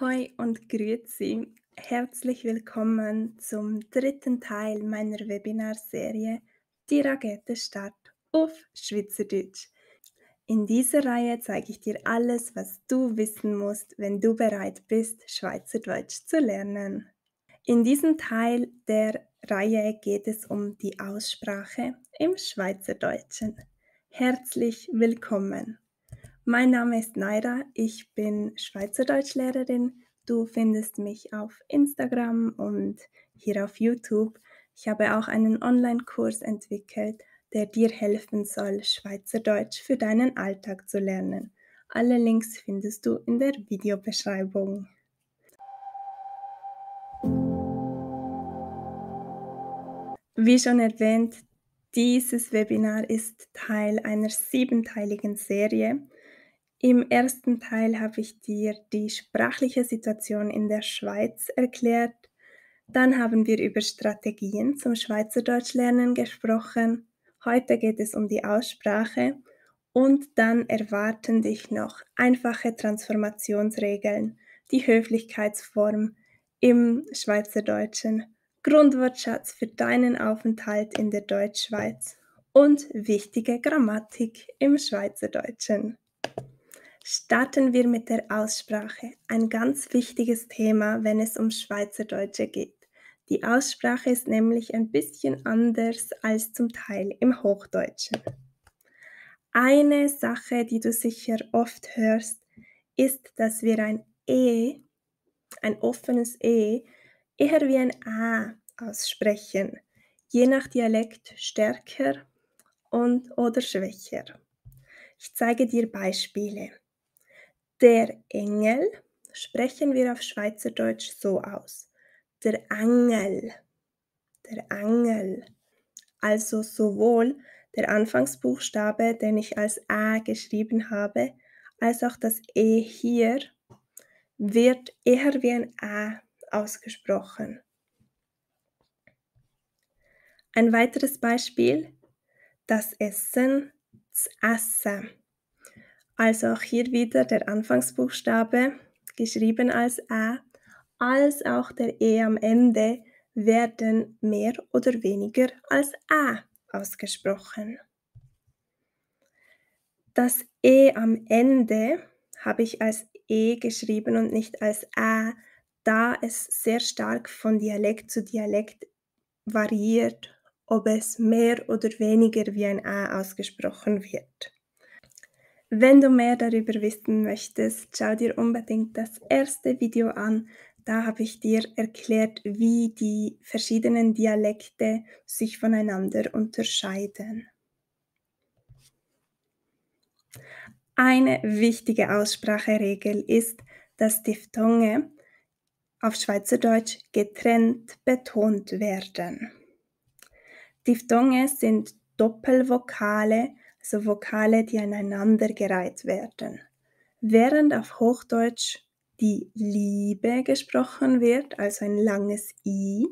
Hoi und grüezi. Herzlich willkommen zum dritten Teil meiner Webinarserie Die Rakete Start auf Schweizerdeutsch. In dieser Reihe zeige ich dir alles, was du wissen musst, wenn du bereit bist, Schweizerdeutsch zu lernen. In diesem Teil der Reihe geht es um die Aussprache im Schweizerdeutschen. Herzlich willkommen! Mein Name ist Naira, ich bin Schweizerdeutschlehrerin. Du findest mich auf Instagram und hier auf YouTube. Ich habe auch einen Online-Kurs entwickelt, der dir helfen soll, Schweizerdeutsch für deinen Alltag zu lernen. Alle Links findest du in der Videobeschreibung. Wie schon erwähnt, dieses Webinar ist Teil einer 7-teiligen Serie. Im ersten Teil habe ich dir die sprachliche Situation in der Schweiz erklärt. Dann haben wir über Strategien zum Schweizerdeutschlernen gesprochen. Heute geht es um die Aussprache und dann erwarten dich noch einfache Transformationsregeln, die Höflichkeitsform im Schweizerdeutschen, Grundwortschatz für deinen Aufenthalt in der Deutschschweiz und wichtige Grammatik im Schweizerdeutschen. Starten wir mit der Aussprache, ein ganz wichtiges Thema, wenn es um Schweizerdeutsche geht. Die Aussprache ist nämlich ein bisschen anders als zum Teil im Hochdeutschen. Eine Sache, die du sicher oft hörst, ist, dass wir ein E, ein offenes E, eher wie ein A aussprechen, je nach Dialekt stärker oder schwächer. Ich zeige dir Beispiele. Der Engel sprechen wir auf Schweizerdeutsch so aus. Der Angel, der Angel. Also sowohl der Anfangsbuchstabe, den ich als A geschrieben habe, als auch das E hier wird eher wie ein A ausgesprochen. Ein weiteres Beispiel, das Essen, das Essen. Also auch hier wieder der Anfangsbuchstabe, geschrieben als A, als auch der E am Ende werden mehr oder weniger als A ausgesprochen. Das E am Ende habe ich als E geschrieben und nicht als A, da es sehr stark von Dialekt zu Dialekt variiert, ob es mehr oder weniger wie ein A ausgesprochen wird. Wenn du mehr darüber wissen möchtest, schau dir unbedingt das erste Video an. Da habe ich dir erklärt, wie die verschiedenen Dialekte sich voneinander unterscheiden. Eine wichtige Ausspracheregel ist, dass Diphthonge auf Schweizerdeutsch getrennt betont werden. Diphthonge sind Doppelvokale, also Vokale, die aneinandergereiht werden. Während auf Hochdeutsch die Liebe gesprochen wird, also ein langes I,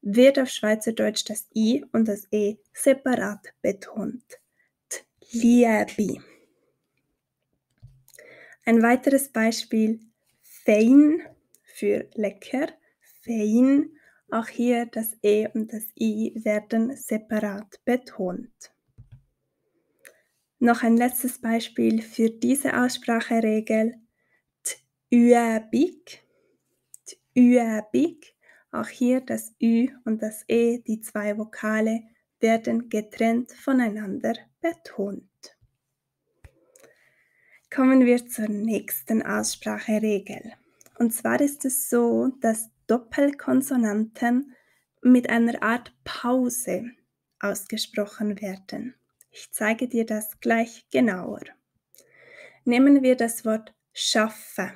wird auf Schweizerdeutsch das I und das E separat betont. Liebe. Ein weiteres Beispiel, fein für lecker, fein. Auch hier das E und das I werden separat betont. Noch ein letztes Beispiel für diese Ausspracheregel, Üebig. Auch hier das Ü und das E, die zwei Vokale, werden getrennt voneinander betont. Kommen wir zur nächsten Ausspracheregel. Und zwar ist es so, dass Doppelkonsonanten mit einer Art Pause ausgesprochen werden. Ich zeige dir das gleich genauer. Nehmen wir das Wort schaffe.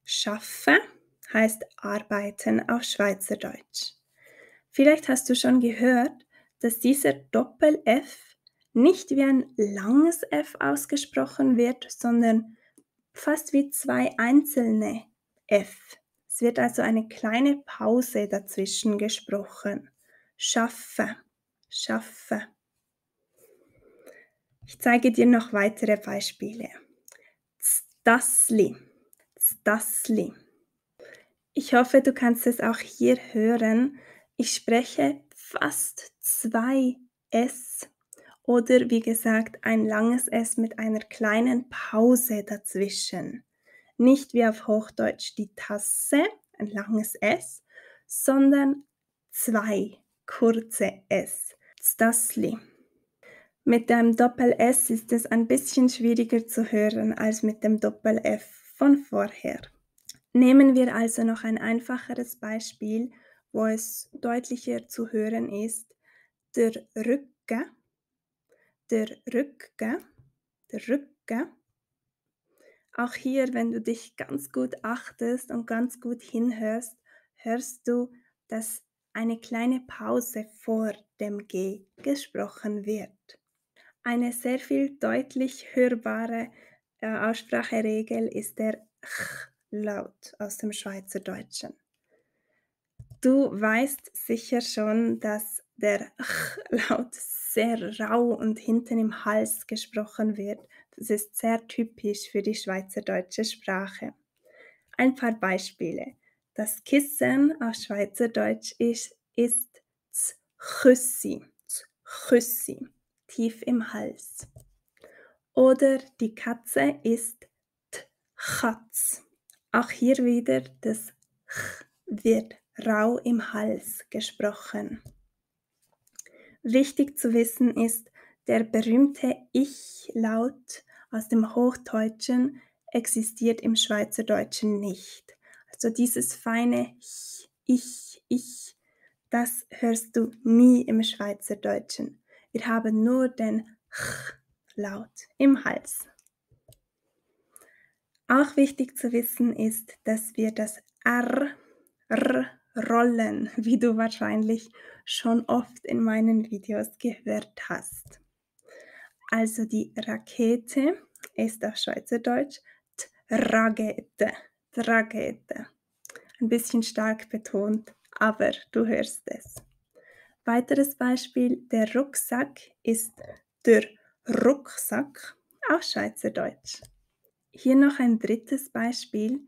Schaffe heißt arbeiten auf Schweizerdeutsch. Vielleicht hast du schon gehört, dass dieser Doppel-F nicht wie ein langes F ausgesprochen wird, sondern fast wie zwei einzelne F. Es wird also eine kleine Pause dazwischen gesprochen. Schaffe, schaffe. Ich zeige dir noch weitere Beispiele. Stasli. Stasli. Ich hoffe, du kannst es auch hier hören. Ich spreche fast 2 S oder wie gesagt ein langes S mit einer kleinen Pause dazwischen. Nicht wie auf Hochdeutsch die Tasse, ein langes S, sondern 2 kurze S. Stasli. Mit dem Doppel-S ist es ein bisschen schwieriger zu hören als mit dem Doppel-F von vorher. Nehmen wir also noch ein einfacheres Beispiel, wo es deutlicher zu hören ist. Der Rücken, der Rücken, der Rücken. Auch hier, wenn du dich ganz gut achtest und ganz gut hinhörst, hörst du, dass eine kleine Pause vor dem G gesprochen wird. Eine sehr viel deutlich hörbare Ausspracheregel ist der Ch-Laut aus dem Schweizerdeutschen. Du weißt sicher schon, dass der Ch-Laut sehr rau und hinten im Hals gesprochen wird. Das ist sehr typisch für die schweizerdeutsche Sprache. Ein paar Beispiele. Das Kissen auf Schweizerdeutsch ist Chüssi, Chüssi, tief im Hals. Oder die Katze ist Katz. Auch hier wieder das Ch wird rau im Hals gesprochen. Wichtig zu wissen ist, der berühmte Ich-Laut aus dem Hochdeutschen existiert im Schweizerdeutschen nicht. Also dieses feine Ich, das hörst du nie im Schweizerdeutschen. Wir haben nur den Ch-Laut im Hals. Auch wichtig zu wissen ist, dass wir das R rollen, wie du wahrscheinlich schon oft in meinen Videos gehört hast. Also die Rakete ist auf Schweizerdeutsch Tragete, Tragete. Ein bisschen stark betont, aber du hörst es. Weiteres Beispiel, der Rucksack ist der Rucksack auf Schweizerdeutsch. Hier noch ein drittes Beispiel.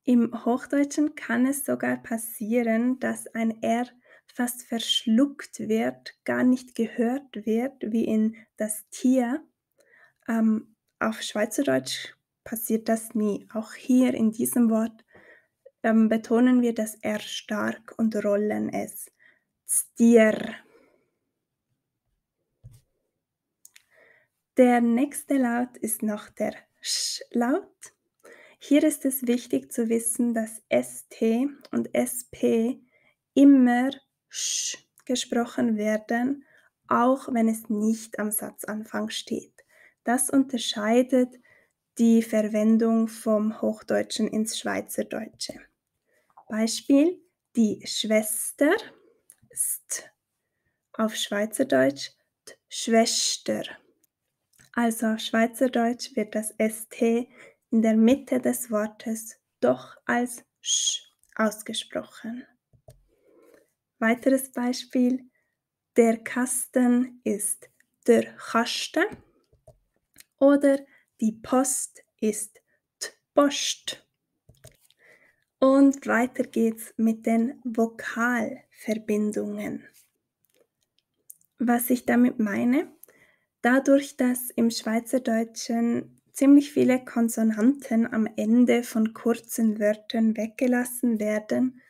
Im Hochdeutschen kann es sogar passieren, dass ein R fast verschluckt wird, gar nicht gehört wird, wie in das Tier. Auf Schweizerdeutsch passiert das nie. Auch hier in diesem Wort betonen wir das R stark und rollen es. Stier. Der nächste Laut ist noch der Sch-Laut. Hier ist es wichtig zu wissen, dass ST und SP immer Sch gesprochen werden, auch wenn es nicht am Satzanfang steht. Das unterscheidet die Verwendung vom Hochdeutschen ins Schweizerdeutsche. Beispiel: Die Schwester ist auf Schweizerdeutsch Schwester. Also auf Schweizerdeutsch wird das ST in der Mitte des Wortes doch als Sch ausgesprochen. Weiteres Beispiel: Der Kasten ist der Kasten oder die Post ist die Post. Und weiter geht's mit den Vokalverbindungen. Was ich damit meine: Dadurch, dass im Schweizerdeutschen ziemlich viele Konsonanten am Ende von kurzen Wörtern weggelassen werden,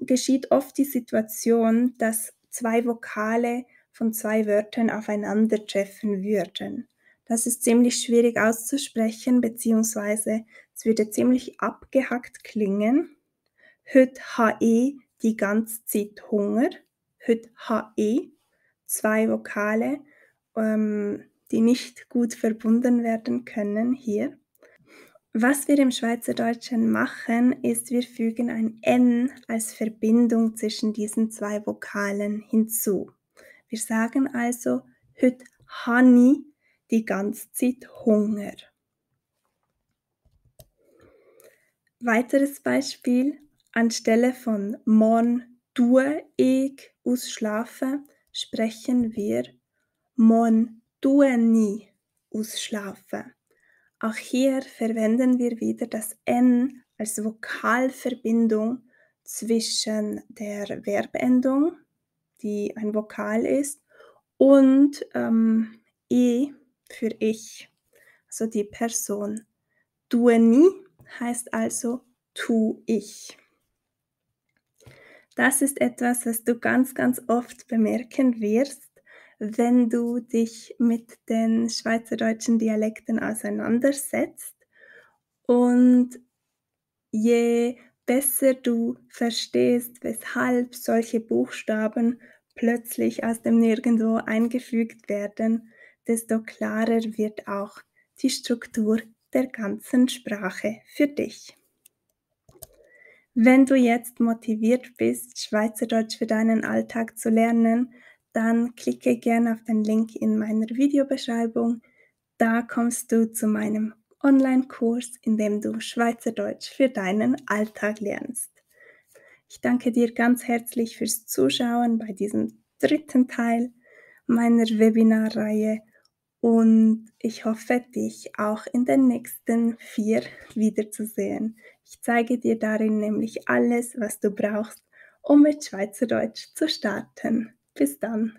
geschieht oft die Situation, dass 2 Vokale von 2 Wörtern aufeinandertreffen würden. Das ist ziemlich schwierig auszusprechen, beziehungsweise es würde ziemlich abgehackt klingen. Heute habe die ganze Zeit Hunger. Heute habe 2 Vokale, die nicht gut verbunden werden können hier. Was wir im Schweizerdeutschen machen, ist, wir fügen ein N als Verbindung zwischen diesen 2 Vokalen hinzu. Wir sagen also, heute habe ich die ganze Zeit Hunger. Weiteres Beispiel: Anstelle von morn tue ich ausschlafen, sprechen wir morn tue ni ausschlafen. Auch hier verwenden wir wieder das N als Vokalverbindung zwischen der Verbendung, die ein Vokal ist, und E für ich, also die Person. Tue nie heißt also tu ich. Das ist etwas, was du ganz, ganz oft bemerken wirst, wenn du dich mit den schweizerdeutschen Dialekten auseinandersetzt. Und je besser du verstehst, weshalb solche Buchstaben plötzlich aus dem Nirgendwo eingefügt werden, desto klarer wird auch die Struktur der ganzen Sprache für dich. Wenn du jetzt motiviert bist, Schweizerdeutsch für deinen Alltag zu lernen, dann klicke gerne auf den Link in meiner Videobeschreibung. Da kommst du zu meinem Online-Kurs, in dem du Schweizerdeutsch für deinen Alltag lernst. Ich danke dir ganz herzlich fürs Zuschauen bei diesem 3. Teil meiner Webinarreihe und ich hoffe, dich auch in den nächsten 4 wiederzusehen. Ich zeige dir darin nämlich alles, was du brauchst, um mit Schweizerdeutsch zu starten. Bis dann.